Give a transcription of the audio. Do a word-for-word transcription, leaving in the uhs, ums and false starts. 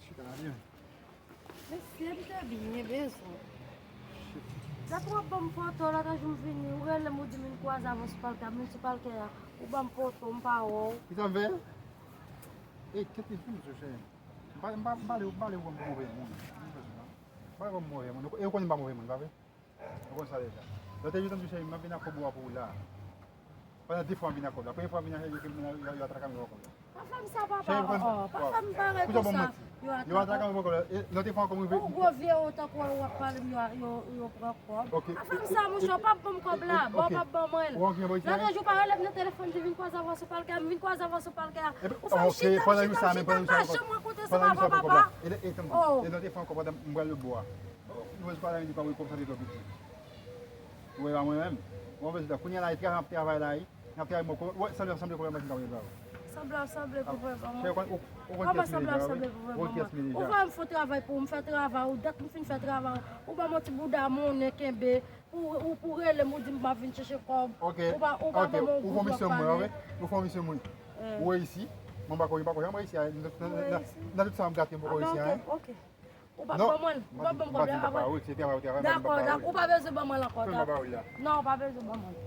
Chita la byen. Mesye, m te byen bezwen. Dat w ap ban m foto, lòt jou m vini, ou rele m, ou di m vin kwaze avè w sou palkè, m vin sou palkè a, ou ban m foto, m pa wè w. Kisa m fè? Ey, kèt li fini sou cheri. M pa, m pa, m pale, m pale w kòm move moun. M pale w kòm move moun. E ou konnen m pa move moun, pa vre? Ou konn sa deja. Lòt jou tankou cheri, m ap vin ak kòb ou a pou ou la. Pandan de fwa m vin ak kòb la. Premye fwa m vin ak cheri, yo, yo, yo atrake m, yo kòb la. Pa fè m sa, papa. Cheri, ou konn, oh, oh, pa fè m bagay konsa. Kounye a w ban m manti. Yo atrake m, yo kòb la. E lòt fwa ankò m rive. Ou gwo vye ou tankou w ap pale m, yo, yo, yo pran kòb. Ok. Pa fè m sa, monchè, w p ap ban m kòb la. Bon, w p ap ban mwen l. Ou an kijan bò isi a? Lòt jou pa rele m nan telefòn, di vin kwaze avè w sou palkè a, m vin kwaze avè w sou palkè a. Ou fè m chita, m chita, m chita, m pa janm rankontre sa, papa. E lòt fwa ankò, pandan m pral lòt bò a. Nou wè pa la di pa wè kòb sa te twò piti. Ou wè pa mwen menm. Mwen bezwen kounye a la, e travay m ap travay la, e. N ap travay mwen, wè, sanble ap sanble pou mwen, mwen travay la. Sanble ap sanble pou mwen, ban mwen. Kòman sanble ap sanble pou mwen, ban mwen? Ou voye m fè travay pou ou, m fè travay ou, dat m fin fè travay ou. Ou ban mwen ti bouda monnen kenbe, pou, ou, pou rele m, ou di m m ap vin chèche kòb. Ok. Ou pa, ou pa ban mwen yon goud, w ap pale. Ou fè yon misyon mwen. Ou reyisi. Mwen pa konnen, pa konnen, mwen reyisi. Nan tout sa m gate, mwen pa reyisi. Ok. Ou p ap ban mwen l? Ou p ap ban m kòb la apre? Dakò, dakò, ou pa bezwen ban mwen l ankò, dakò. Non, ou pa bezwen ban mwen l.